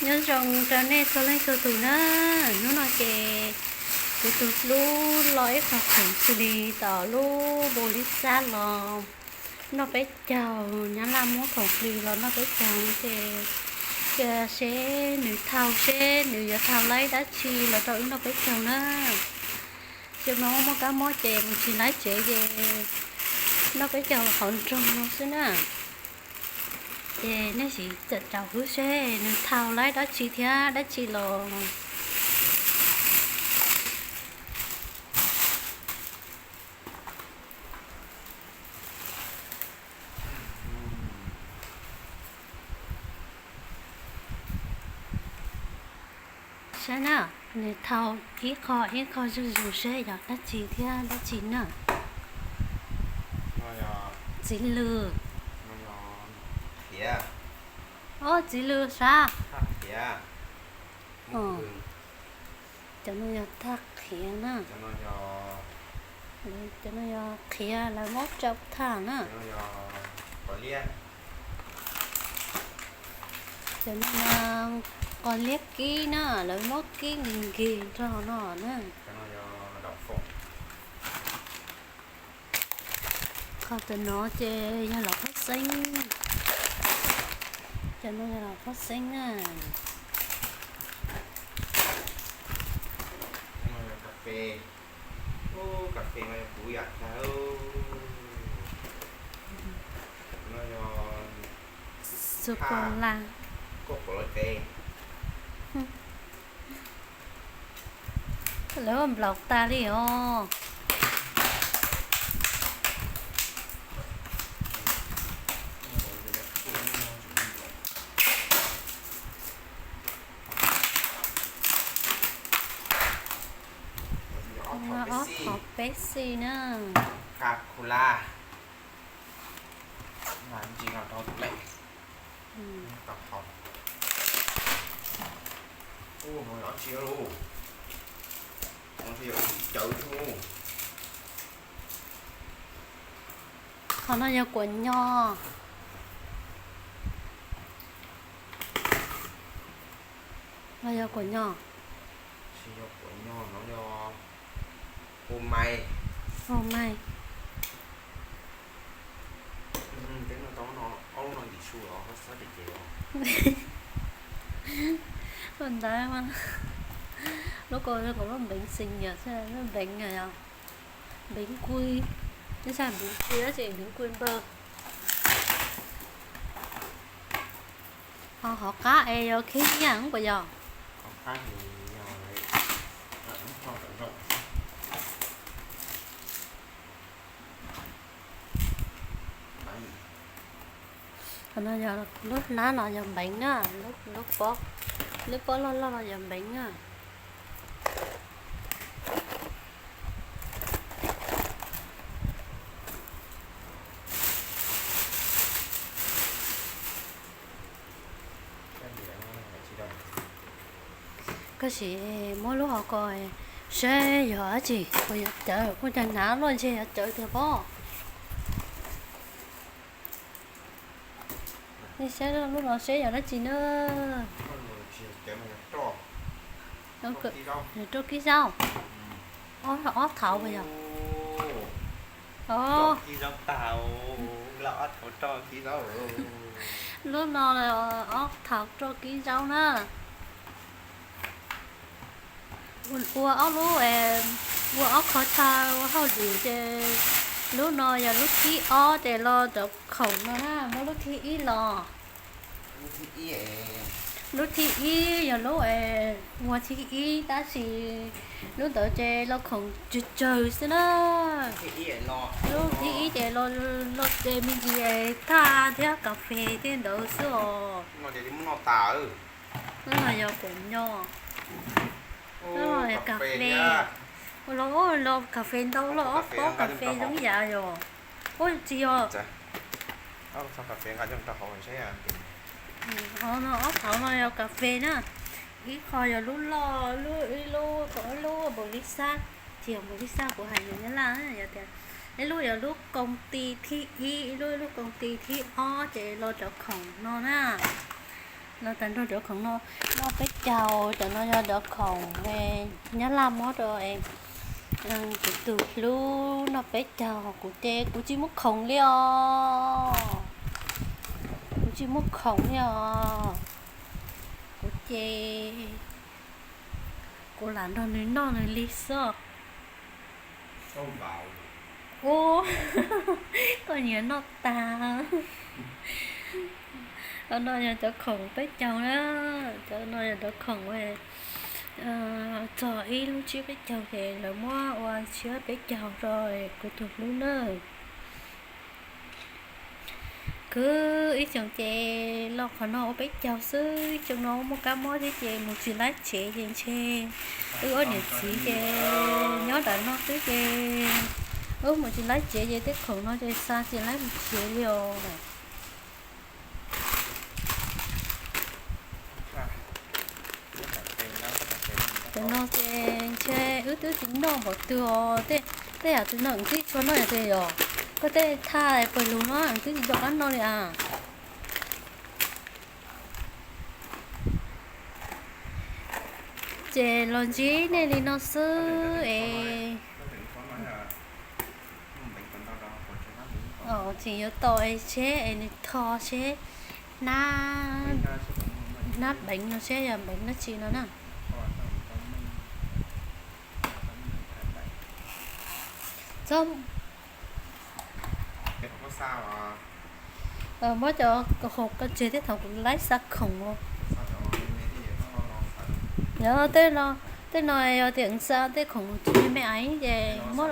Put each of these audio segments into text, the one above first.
Nyob zoo rau nej txhua leej txhua tus na. Hnub no ces kuv tus hlub lo ib qho khoom xws li tom lub npaus lis xab los noj peb caug, nyab laj muab khoom plig los noj peb caug no ces cia seb nws thau, seb nws yuav thau laib dab tsi los rau wb noj peb caug na. Xyoo no muaj kab mob ces mus tsis laib tsev ces noj peb caug qhov nroog no xwb na. Ces nej sim caum caum wb seb nws thau laib dab tsi thiab dab tsi los. Saib na, nws thau ib qho ib qho zuj zus seb yog dab tsi thiab dab tsi na. Txiv lws. Ob, txiv lws sav. Cov no yog thaj qhiav na. Cov no yog qhiav lawv muab tsau thaj na. Cov no yog qos liab kib na, lawv muab kib nkig nkig nrog no na. Qhov ntawm no ces yog los phob xeeb. Cov no yog los phob xeeb na. Sô cô la. Lawv nplaum tas li os. Ob hom Pepsi na. Qhov no yog kuam nyog. No yog kuam nyog. Phô mai. Ua ntawd mas lub ko zoo nkaus lub npeev xees yog lub npeev, npeev kui, neb txhaj npeev kui dab tsi, npeev kui npawg. Ho hauv qab es yog khib nyiaj puas yog? Qhov no yog lub hlab no yog npeev na, lub pob, lub pob loj loj no yog npeev na. Koj sim muab lub hauv ko saib yog dab tsi, kuv yuav cawv, kuv cov hnav luaj ntseg yuav cawv tiag pob. Nej saib lub no seb yog dab tsi na. Roj kib zaub. Ob thaud puas yog? Lub no ob thaud roj kib zaub na. Ua ob lub, ua ob qho chaw ua hauj lwm ces lub no yog lub thib ob ces los rau khoom no na, muab lub thib ib los. Lub thib ib yog lub ua thib ib tab sis lub ntawd ces los khoom tsawg tsawg xwb na. Lub thib ib ces los ces me ntsis thaj thiab kas fes tej ntawd xwb os. Lub no yog kuam nyog. Lub no yog kas fes. Ua los, los kas fes ntau los ob pob kas fes zoo yam yog. Ua tsis yog. Ob thaud no yog kas fes na. Ib qho yog lub loj, ib lub, ib lub npaum li xab, tsis yog npaum li xab, kuv hais yus nyab laj yog tias ib lub yog lub koo ti thib ib, ib lub, ib lub koo ti thib ob ces los rau khoom no na. Tag nrho cov khoom no noj peb caug, cov no yog cov khoom nyab laj muab rau kuv tus hlub noj peb caug, kuv ces kuv tsis muaj khoom li os. Kuv tsis muaj khoom li os. Kuv ces kuv lam nrog nws noj nws li xwb. Ub, koj nyiam noj tas. Cov no yog cov khoom peb caug na. Cov no yog cov khoom txog ib lub tsib peb caug ces lawv muab ua tshiab peb caug rau kuv tus hlub na. Kwv ib xyoos ces los qhov no ua peb caug xwb, ib xyoos no muaj kab mob thiab ces mus tsis laib tsev ces ntshe wb ob niam txiv ces nyob nram no xwb ces wb mus tsis laib tsev ces tej khoom no ces xa tsis laib mus tsev li os. Cov no ces ntshe wb twb tsis noj npaum twg os, tej yam twg no wb twb tsis tshua noj yom, ces yog koj tej thaj pawg lug no wb twb tsis nco qab noj li as. Ces los ntsib nej li no xwb es tseem yuav tau es seb es nws tho seb nab, nab npeev no seb yog npeev dab tsi no na. Txhob muab cov hauv koj tseg thiab thaum kuv laib xa khoom os. Yog tej no, tej no yog tias xa tej khoom tsis me me aiv ces muab,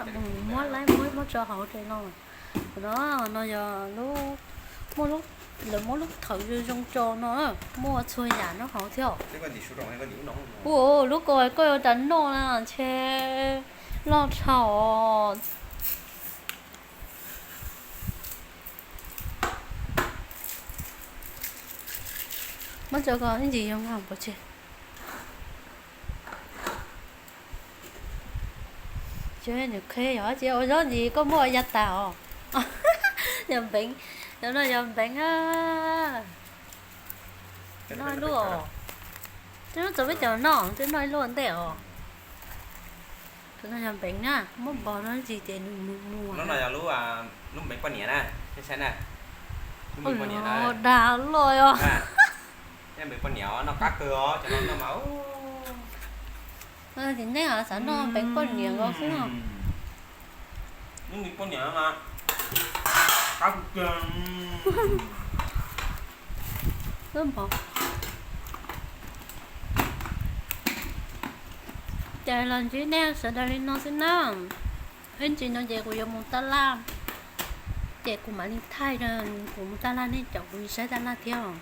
muab laib muab muab tso hauv tej no. No, no yog lub, muaj lub, lawv muab lub thawv zoo zoo tso no, muaj txhua yam nyob hauv thiab. Ua lub ko koj yuav ras noj na ntshe loj dhau. Muab tso ko ib ntsis zoo nkaus pov tseg. Nws qheb yog dab tsi ua zaub ntsis koj muab ua ya tas os. Yog npeev, cov no yog npeev a. Noj ib lub os. Twb noj txog peb caug no twb noj ib lub ua ntej os. Cov no yog npeev na, muab npog no ntsis ces nws mus mus. Lub no yog lub, lub npeev poj niam na, saib na. Lub npeev poj niam na. Dag luaj os. Npeev poj niam os, noj qab kawg os, cov no noj mas. Ces nej xav noj npeev poj niam nkaus xwb no. Lub npeev poj niam mas qab kawg. Ces los ntsib nej sawv daws li no xwb na. Ib ntsis no ces kuv yuav mus taj laj, ces kuv mam li thaij, kuv mus taj laj nej caum kuv saib taj laj thiab.